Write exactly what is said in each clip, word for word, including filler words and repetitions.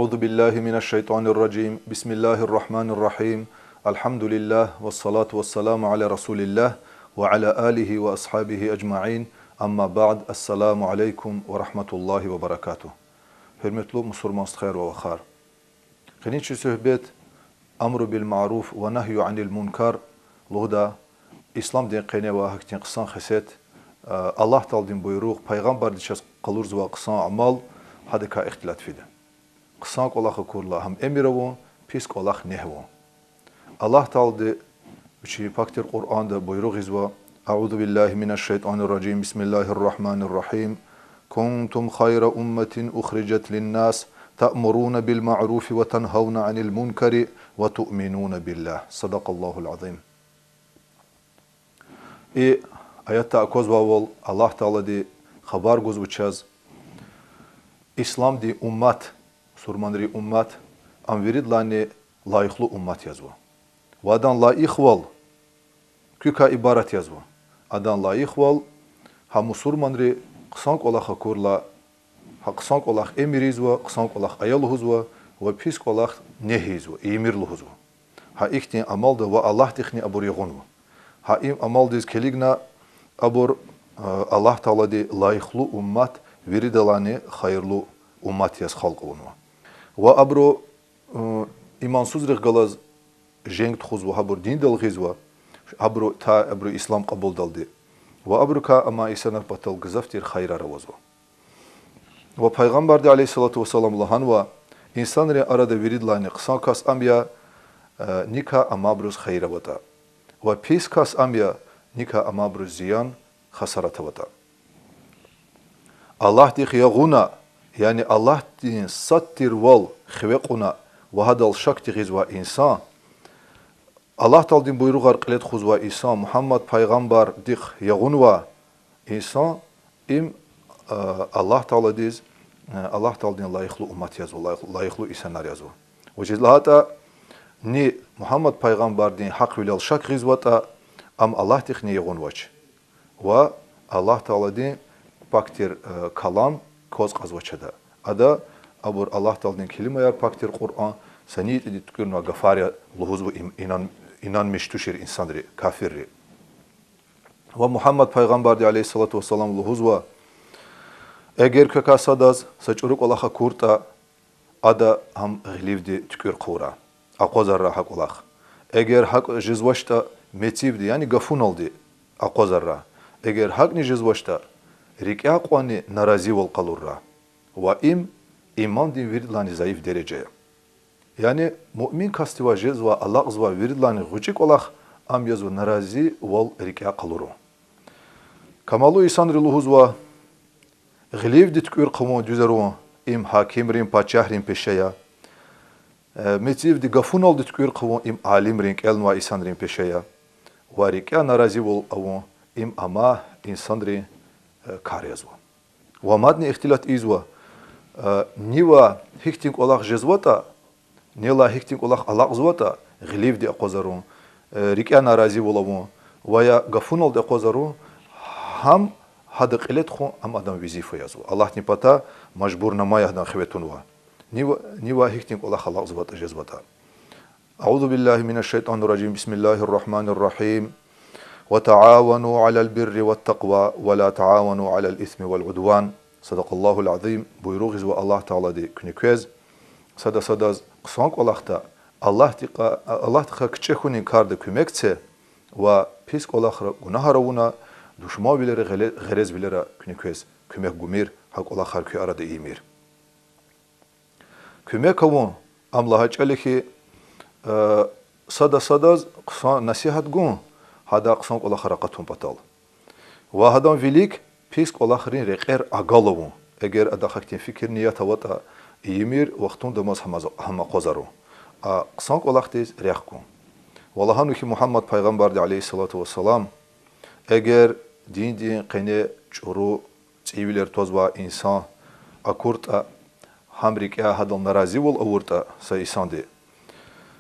أعوذ بالله من الشيطان الرجيم. بسم الله الرحمن الرحيم. الحمد لله والصلاة والسلام على رسول الله وعلى آله وأصحابه أجمعين. أما بعد. السلام عليكم ورحمة الله وبركاته. Гьуьрметлу мусурман стхаяр ва вахар. Къенин чи суьгьбет амру бил маъруф ва нагью анил мункар лугьуда, исламдин къене ва гьахьтин хъсан хесет, а, Аллагь Тааладин буйругъ, пайгъамбарди чаз къалурзавай хъсан амал, гьадакай ихтилат фида. Хъсан кӀвалах акурла гьам эмир авун, пис кӀвалах негь авун. Аллагь Таалади вичин пак тир Къуръанда буйругъ ийизва: أعوذ بالله من الشيطان الرجيم. بسم الله الرحمن الرحيم. كنتم خير أمة أخرجت للناس تأمرون بالمعروف وتنهون عن المنكر وتؤمنون بالله. صدق الله العظيم. И аятда аквазвайвал, Аллагь Таалади хабар гузва чаз, исламдин уммат, мусурманрин уммат, ам виридалайни лайихлу уммат язва. Ва адан лайихвал куькай ибарат язва. Адан лайихвал гьа мусурманри хъсан кӀвалах акурла, гьа хъсан кӀвалах эмир ийизва, хъсан кӀвалах ая лугьузва, ва пис кӀвалах негь ийизва, ийимир лугьузва. Гьа ихьтин амалда ва Аллагьдихъни абур ягъунва. Гьа им амалдиз килигна абур, а, Аллагь Таалади лайихлу уммат, виридалайни хайирлу уммат яз халкь авунва. Ва абуру, э, имансузрихъ галаз женг тухузва, гьабур диндал гъизва, гьабуру та, абуру ислам кьабулдалди. Ва абурукай амай инсанар патал гзаф тир хайирар авазва. Ва Пайгъамбарди, عليه الصلاة والسلام, лагьанва: инсанрин арада виридалайни хъсан кас ам я, э, никай амайбуруз хайир аватӀа. Ва пис кас ам я, никай амайбуруз зиян, хасарат аватӀа. Аллагьдихъ ягъуна, яни Аллагьдин сад тирвал хиве кьуна ва гьадал шакди гъизвай инсан, Аллагь Тааладин буйругъар кьиле тухузвай инсан, Мугьаммад пайгъамбардихъ ягъунвай инсан, им, а, Аллагь Тааладиз, а, Аллагь Тааладин лайихлу уммат язва, лайих-, лайихлу инсанар язва. Вучиз лагьайтӀа ни Мугьаммад пайгъамбардин гьахъвилел шак гъизватӀа, ам Аллагьдихъни ягъунвач. Ва Аллагь Тааладин пак тир, э, калам кваз кьазвач ада. Ада абур Аллагь Тааладин келимаяр, пак тир Къуръан, са ни ятӀани туькӀуьрнавай гафар я лугьузва им-, инан-, инанмиш тушир инсанри, кафирри. Ва Мугьаммад пайгъамбарди, عليه الصلاة والسلام, лугьузва: эгер квекай садаз са чӀуру кӀвалах акуртӀа, ада гьам гъиливди туькӀуьр хъувурай, акъвазаррай гьа кӀвалах. Эгер гьакӀ жезвачтӀа, мецивди, яни гафуналди акъвазаррай. Эгер гьакӀни жезвачтӀа, рикӀяй кьванни наразивал къалуррай. Ва им имандин виридалайни зайиф дережа я. Яни муъмин касдивай жезвай, алакьзавай виридалайни гъвечӀи кӀвалах ам язва наразивал рикӀяй къалурун. Камаллу инсанри лугьузва: гъиливди туькӀуьр хъувун, дуьзарун, им гьакимрин, пачагьрин пеше я. Э, мецивди, гафуналди туькӀуьр хъувун, им алимрин, кӀелнавай инсанрин пеше я. Ва рикӀяй наразивал авун, им амай инсанрин, э, кар язва. Ва мадни ихтилат ийизва, э, нивай гьихьтин кӀвалах жезватӀа, нелай гьихьтин кӀвалах алакьзаватӀа, гъиливди акъвазарун, э, рикӀяй наразивал авун ва я гафуналди акъвазарун, гьам гьада кьиле тухун, ам адан везифа язва. Аллагьдин патай мажбурнама я гьадан хиве тунва. Нива-, нивай гьихьтин кӀвалах алакьзаватӀа, жезватӀа. أعوذ بالله من الشيطان الرجيم. بسم الله الرحمن الرحيم. وتعاونوا على البر والتقوى ولا تعاونوا على الإثم والعدوان. صدق الله العظيم. Буйругъ ийизва Аллагь Таалади куьне квез. Сада садаз хъсан кӀвалахда, Аллагьдихъ-, Аллагьдихъай кичӀе хьунин карда куьмек це ва пис кӀвалахра, гунагьар авуна, душманвилера, гъеле-, гъерезвилера куьне квез куьмек гумир, гьа кӀвалахар куь арада ийимир. Куьмек авун, ам лагьай чӀал я хьи, э, сада садаз хъсан насигьат гун, гьадай хъсан кӀвалахар акъатун патал. Ва гьадан вилик пис кӀвалахрин рекьер агалавун, эгер адахъ ахьтин фикир, ният аватӀа, ийимир, вахтундамаз гьам аз-, гьам акъвазарун. А хъсан кӀвалахдиз рехъ гун. Ва лагьанва хьи Мугьаммад пайгъамбарди, عليه الصلاة والسلام, эгер диндин къене чӀуру цӀийивилер твазвай инсан акуртӀа, гьам рикӀяй гьадал наразивал авуртӀа са инсанди,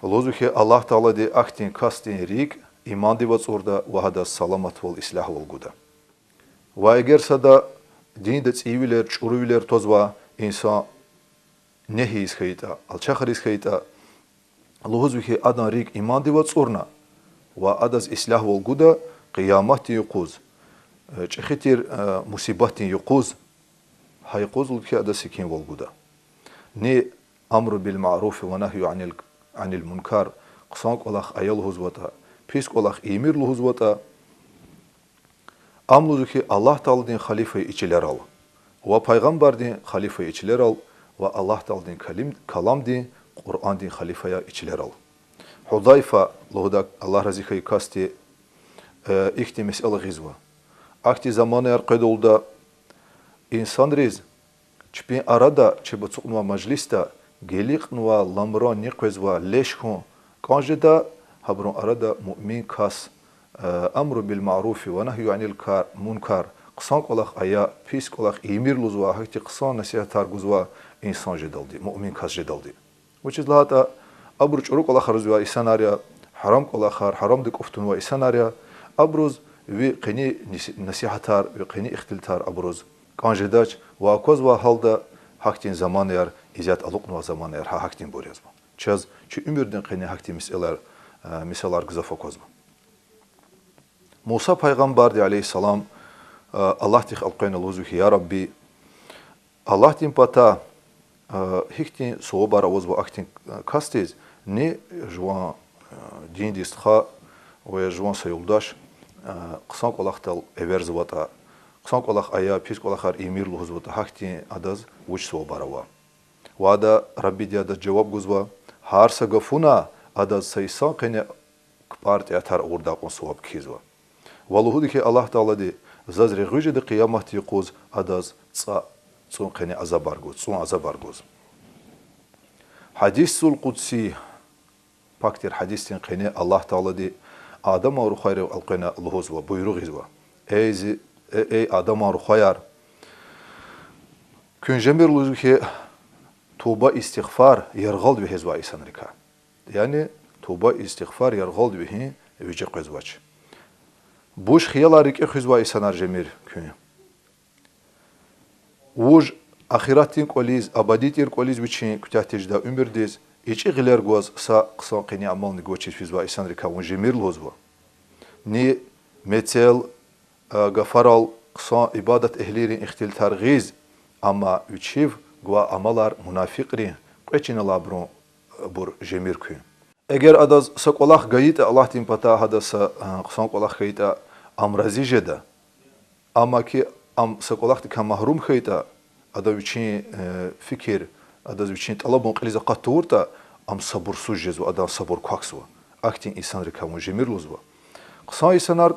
лугьузва хьи, Аллагь Таалади ахьтин касдин рикӀ имандив ацӀурда ва гьадаз саламатвал, ислягьвал гуда. Ва эгер сада динда цӀийивилер, чӀуруйвилер твазвай инсан негьийиз хьайитӀа, алчахриз хьайитӀа, лугьузва хьи, адан рикӀ имандив ацӀурна ва адаз ислягьвал гуда къияматдин юкъуз, э, чӀехи тир, э, мусибатдин юкъуз, гьа юкъуз лугьуз хьи, адаз секинвал гуда. Ни амру бил маъруфи ва нагью анил, анил мункар, хъсан кӀвалах ая лугьузватӀа, пис кӀвалах ийимир лугьузватӀа, ам лугьузва хьи, Аллагь Тааладин халифай и чилерал ва пайгъамбардин халифай и чилерал ва Аллагь Тааладин калим-, каламдин, Къуръандин халифая и чилерал. Гьузайфа лугьудай, Аллагь рази хьайи касди, э, ихьтин месэла гъизва. Ахьтин заманаяр къведалда инсанриз чпин арада, чеб ацукьнавай мажлисда гиликьнавай ламран ни къвезвай леш хьун кӀан жеда, гьабурун арада муъмин кас, э, амру бил маъруфи ва нагью анил кар-, мункар, хъсан кӀвалах ая, пис кӀвалах ийимир лугьузвай, гьахьтин хъсан насигьатар гузвай инсан жедалди, муъмин кас жедалди. Вучиз лагьайтӀа абуру чӀуру кӀвалахар ийизвай инсанар я, гьарам кӀвалахар, гьарамдик кӀуф тунвай инсанар я, абуруз ви къени нис-, насигьатар, ви къени ихтилатар абуруз кӀан жедач ва аквазвай гьалда гьахьтин заманаяр, исят алукьнавай заманаяр гьа гьахьтинбур язва. Чаз чи уьмуьрдин къене гьахьтин месэлаяр, э, мисалар гзаф аквазва. Муса пайгъамбарди, عليه السلام, э, Аллагьдихъ элкъвена лугьузва хьи, я Рабби, Аллагьдин патай, э, гьихьтин сувабар авазва ахьтин, э, касдиз, ни жуван, э, диндин стха ва жуван са юлдаш, э, хъсан кӀвалахдал эверзаватӀа, хъсан кӀвалах ая, пис кӀвалахар ийимир лугьузватӀа, гьахьтин адаз вуч сувабар ава? Ва ада, Раббиди адаз жаваб гузва: гьар са гафуна адаз са йисан къене кпӀар тӀеатар авурдакьун суваб кхьизва. Ва лугьуда хьи Аллагь Таалади: заз регъуь жеда къияматдин юкъуз адаз цӀа-, цӀун къене азабар гуз, цӀун азабар гуз. Гьадисул къудси, пак тир гьадисдин къене Аллагь Таалади Адаман рухвайрив элкъвена лугьузва, буйругъ ийизва: Эй зи, э, эй Адаман рухваяр, куьн жемир лугьузва хьи, туба-истигъфар яргъалди вегьезвай инсанрикай. Яни туба-истигъфар яргъалди вегьин виже къвезвач. Буш хиялар рикӀе хуьзвай инсанар жемир куьн. Вуж ахиратдин кӀвализ, абади тир кӀвализ вичин куьтягь тежедай уьмуьрдиз ичӀи гъилер гваз са хъсан къени амални гвачиз физвай инсанрикай вун жемир лугьузва. Ни мецел, а, гафарал хъсан ибадатэгьлийрин ихтилатар гъиз, амма вичив гвай амалар мунафикьрин, кьве чина алайбурун, а, бур жемир куьн. Эгер адаз са кӀвалах гайитӀа Аллагьдин патай, гьадаз са, а, хъсан кӀвалах хьайитӀа, ам рази жеда. Амма ки ам са кӀвалахдикай магьрум хьайитӀа, ада вичин, э, фикир, адаз вичин тӀалабун кьилиз акъат тавуртӀа, ам сабурсуз жезва, адан сабур квахьзава. Ахьтин инсанрикай вун жемир лугьузва. Хъсан инсанар,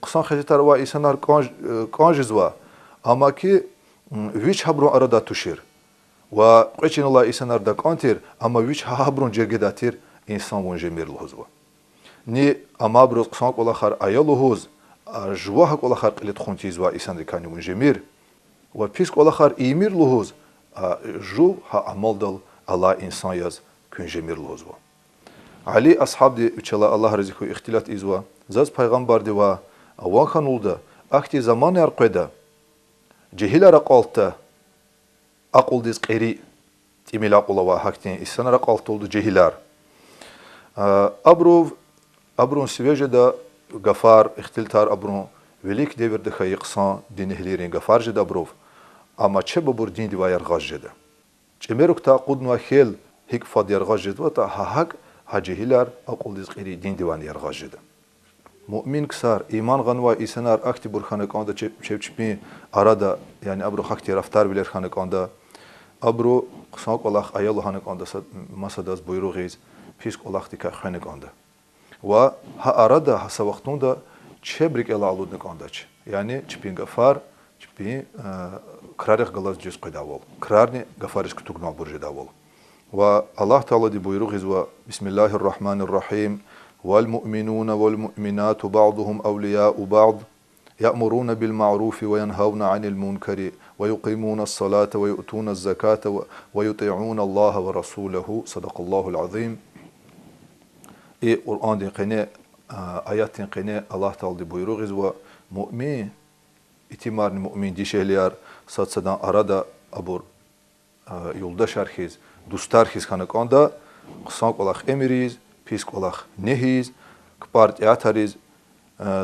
хъсан хесетар авай инсанар кӀан ж-, э, кӀан жезва, амма ки, м, вич гьабурун арадай тушир. Ва кьве чина алай инсанар дакӀан тир, амма вич гьа-, гьабурун жергедай тир инсан вун жемир лугьузва. Ни амайбуруз хъсан кӀвалахар ая лугьуз, а, жува гьа кӀвалахар кьиле тухун тийизвай инсанрикайни вун жемир. Ва пис кӀвалахар ийимир лугьуз, а, жув гьа амалдал алай инсан яз куьн жемир лугьузва. Али асгьабди, вичелай Аллагь рази хьуй, ихтилат ийизва: заз Пайгъамбарди ван хьаналда, ахьтин заманаяр къведа, жегьилар акьалтда, акьулдиз кьери, тӀимил акьул авай гьахьтин инсанар акьалтда жегьилар. А, абурув, абурун сиве жеда гафар, ихтилатар абурун, вилик девирда хьайи хъсан динэгьлийрин гафар жеда абурув, амма чеб абур диндивай яргъаз жеда. ЧӀемерукдай акъуднавай хьел гьикӀ фад яргъаз жезватӀа, гьа гьакӀ гьа жегьилар акьулдиз кьери диндивайни яргъаз жеда. Муъмин ксар, иман гъанвай инсанар ахьтинбур хьана кӀанда чеб-, чеб чпин арада, яни абуру гьахьтин рафтарвилер хьана кӀанда, абуру хъсан кӀвалах ая лагьана кӀанда, са-, масадаз буйругъ ийиз, пис кӀвалахдикай хвена кӀанда. Ва гьа арада, гьа са вахтунда чеб рикӀелай алудна кӀандач. Яни чпин гафар, чпин, э, крарихъ галаз дуьз къведайвал. Крарни гафариз кутугнавайбур жедайвал. Ва Аллагь Таалади буйругъ ийизва: بسم الله الرحمن الرحيم. والمؤمنون والمؤمنات بعضهم أولياء بعض. يأمرون بالمعروف وينهون عن المنكر ويقيمون الصلاة ويؤتون الزكاة و-، ويطيعون الله ورسوله. صدق الله العظيم. И Къуръандин къене, а, аятдин къене Аллагь Таалади буйругъ ийизва: муъмин итимарни муъмин дишегьлияр, сад садан арада абур юлдашар хьиз, дустар хьиз хьана кӀанда, хъсан кӀвалах эмир ийиз, пис кӀвалах негьи ийиз, кпӀар-тӀеатариз,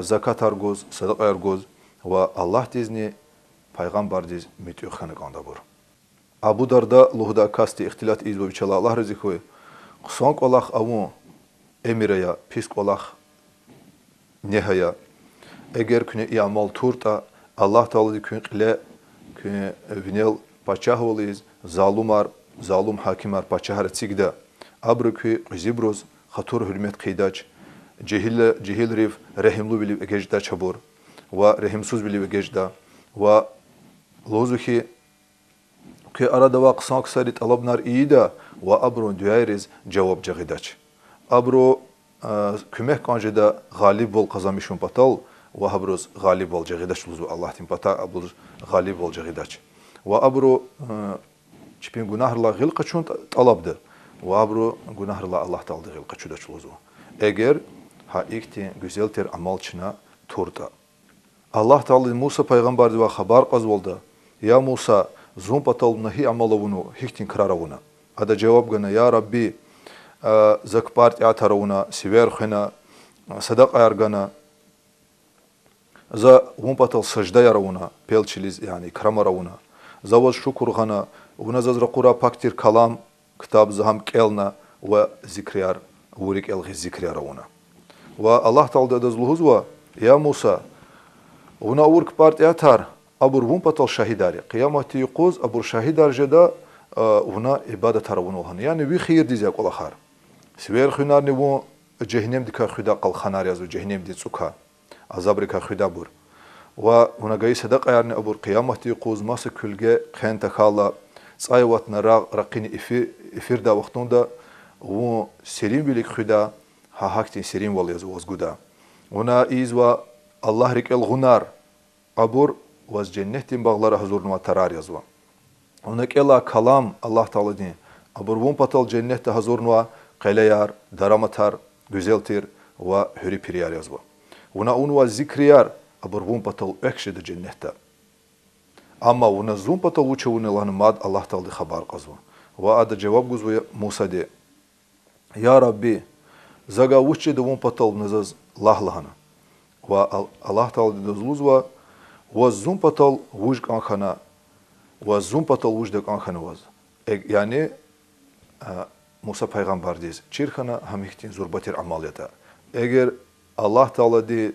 закатар гуз, садакьаяр гуз ва Аллагьдизни пайгъамбардиз муьтӀуьгъ хьана кӀанда абур. Абу Дарда лугьудай касди ихтилат ийизва вичелай, Аллагь рази хьуй, хъсан кӀвалах авун эмир ая, пис кӀвалах негьи ая. Эгер куьне и амал туртӀа, Аллагь Таалади куьн кьиле, куьн винел пачагьвал ийиз, залумар, залум гьакимар, пачагьар эцигда. Абуру куь кьуьзуьбуруз хатур-гьуьрмет хъийидач, жегьил-, жегьилрив регьимлувилив эгечӀдач абур ва регьимсузвилив эгечӀда. Ва лугьузва хьи, куь арада авай хъсан ксари тӀалабунар ийида ва абурун дуьайриз жаваб жагъидач. Абуру куьмек кӀан жеда гъалибвал къазанмишун патал, ва гьабуруз гъалибвал жагъидач лугьузва, Аллагьдин патай абуруз гъалибвал жагъидач. Ва абуру чпин гунагьрилай гъил къачун тӀа-, тӀалабда, ва абуру гунагьрилай Аллагь Таалади гъил къачудач лугьузва, эгер гьа ихьтин гуьзел тир амал чна туртӀа. Аллагь Таалади Муса пайгъамбардивай хабар кьазвалда: Я Муса, зун патал вуна гьи амал авунва, гьихьтин крар авуна? Ада жаваб гана: Я Рабби, за кпӀар-тӀеатар авуна, сивер хуьна, садакьаяр гана, за вун патал саждаяр авуна, пел чилиз, яни икрамар авуна, за ваз шукур гъана, вуна заз ракъурай пак тир калам, ктаб за гьам кӀелна ва зикрияр, вун рикӀел гъиз зикрияр авуна. Ва Аллагь Таалади адаз лугьузва: Я Муса, вуна авур кпӀар-тӀеатар, абур вун патал шагьидар я. Къияматдин юкъуз абур шагьидар жеда вуна ибадатар авунва лагьана. Яни ви хийирдиз я кӀвалахар. Сивер хуьнарни вун жегьеннемдикай хуьдай къалханар язва, жегьеннемдин цӀукай, азабрикай хуьда абур. Ва вуна гайи садакьаярни абур Къияматдин юкъуз маса куьлге хъен тахьайла, цӀай аватна рагъ ракъини эфи-, эфирдай вахтунда вун серинвилик хуьда, гьа гьахьтин серинвал язва ваз гуда. Вуна ийизва Аллагь рикӀел гъунар, абур ваз женнетдин багълара гьазурнавай тарар язва. Вуна кӀелай калам Аллагь Тааладин, абур вун патал женнетда гьазурнавай къелеяр, дараматар, гуьзел тир ва гьуьруьпирияр язва. Вуна авунвай зикрияр, абур вун патал экв жеда женнетда. Амма вуна зун патал вуч авуна лагьана мад Аллагь Таалади хабар кьазва. Ва ада жаваб гузва Мусади: Я Рабби, завай вуч жеда вун патал, вуна заз лагь лагьана. Ва Ал-, Аллагь Таалади адаз лугьузва: Ваз зун патал вуж кӀан хьана, ваз зун патал вуж дакӀан хьана ваз. Э, яни Муса пайгъамбардиз чир хьана гьам ихьтин зурба тир амал ятӀа. Эгер Аллагь Тааладиз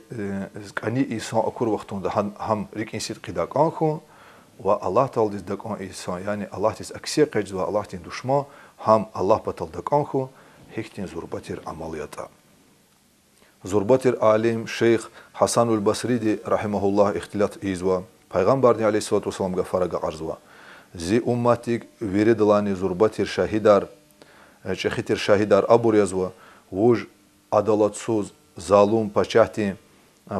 кӀани инсан акур вахтунда гьам, гьам рикӀин сидкьидай кӀан хьун, ва Аллагь Тааладиз дакӀан инсан, яни Аллагьдиз акси экъечӀзавай Аллагьдин душман, гьам Аллагь патал дакӀан хьун, гьихьтин зурба тир амал ятӀа. Зурба тир алим, шейх Гьасанул Басриди, рагьимагьуллагь, ихтилат ийизва, пайгъамбардин, عليه الصلاة والسلام, гафар агакьарзава: Зи умматдик виридалайни зурба тир шагьидар, чӀехи тир шагьидар абур язва, вуж адалатсуз, залум пачагьдин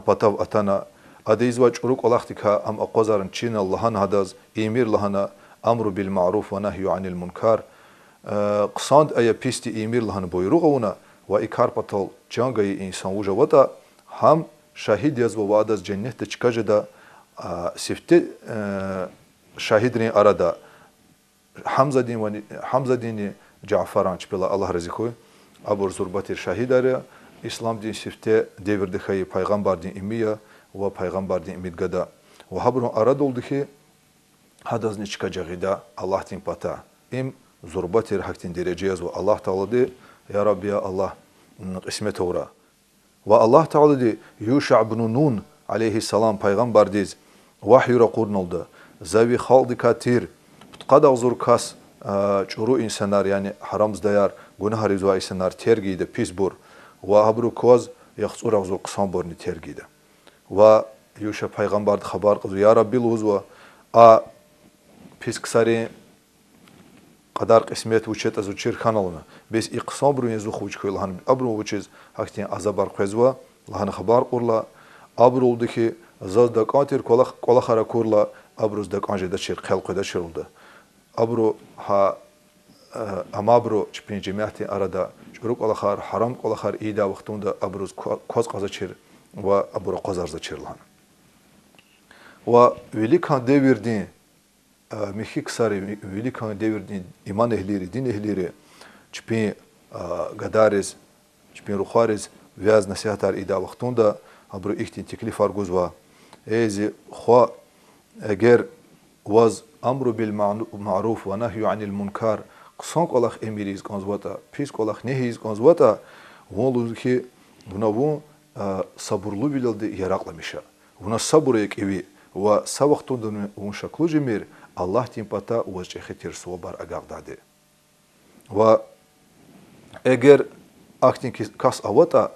патав атана, ада ийизвай чӀуру кӀвалахдикай ам акъвазарна чинал лагьана гьадаз, ийимир лагьана, أمر بالمعروف والنهي عن المنكر, хъсанд ая, писдин ийимир лагьана буйругъ авуна, ва и кар патал чан гайи инсан вуж аватӀа, гьам шагьид язва ва адаз женнетда чка жеда, сифте шагьидрин арада Гьамзадин ва, Гьамзадинни Жафаран, чпелай Аллагь рази хьуй, абур зурба тир шагьидар я, исламдин сифте девирда хьайи пайгъамбардин ими я ва пайгъамбардин имид гада. Ва гьабурун арадалди хьи, гьадазни чка жагъида Аллагьдин патай. Им зурба тир гьахьтин дережа язва. Аллагь Таалади, я Рабби, я Аллагь, кьисмет авурай. Ва Аллагь Таалади Юша ибну Нун, عليه السلام, пайгъамбардиз вагьй ракъурналда: За ви халкьдикай тир пудкъад агъзур кас, чӀуру инсанар, яни гьарамзадаяр, гунагьар ийизвай инсанар терг ийида, писбур, ва гьабуру кваз яхцӀур агъзур хъсанбурни терг ийида. Ва Юша пайгъамбарди хабар кьазва: Я Рабби, лугьузва, а пис ксарин кьадар-кьисмет вуч ятӀа зун чир хьана лагьана, бес и хъсанбурун язух вуч хьуй лагьана, абурун вучиз гьахьтин азабар къвезва лагьана хабар кьурла, абуралди хьи, заз дакӀан тир кӀвалах-, кӀвалахар акурла, абуруз дакӀан жедачир, хъел къведачир лугьуда. Абуру гьа, амма абуру чпин жемятдин арада чӀуру кӀвалахар, гьарам кӀвалахар ийидай вахтунда абуруз ква-, кваз кьазвачир ва абур акъвазарзавачир лагьана. Ва виликан девирдин Михьи ксари, ви-, виликан девирдин иман эгьлийри, дин эгьлийри, чпин гадайриз, чпин рухвайриз вяз-насигьатар ийидай вахтунда абуру ихьтин теклифар гузва: эй зи хва, эгер ваз амру бил маъруф ва нагью анил мункар, хъсан кӀвалах эмир ийиз кӀанзаватӀа, пис кӀвалах негьи ийиз кӀанзаватӀа, вун лугьуз хьи, вуна вун сабурлувилелди яракьламиша. Вуна сабур ая кӀеви ва са вахтундани вун шаклу жемир Аллагьдин патай ваз чӀехи тир сувабар агакьдайди. Ва эгер ахьтин кас аватӀа,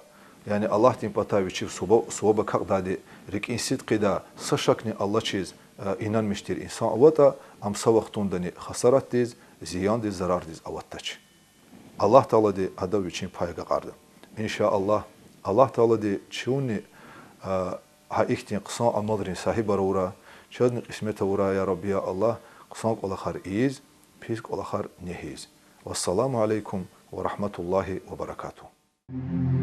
яни Аллагьдин патай вичив суваб-, суваб агакьдайди, рикӀин сидкьидай, са шакни алачиз инанмиш тир инсан аватӀа, ам са вахтундани хасаратдиз, зияндиз, зарардиз аватдач. Аллагь Таалади адав вичин пай агакьарда. Иншааллагь, Аллагь Таалади чунни гьа ихьтин хъсан амалрин сагьибар авурай, чазни кьисмет авурай, я Рабби, я Аллагь, хъсан кӀвалахар ийиз, пис кӀвалахар негьиз. Вассаламу алейкум ва рахматуллагьи ва баракатугь.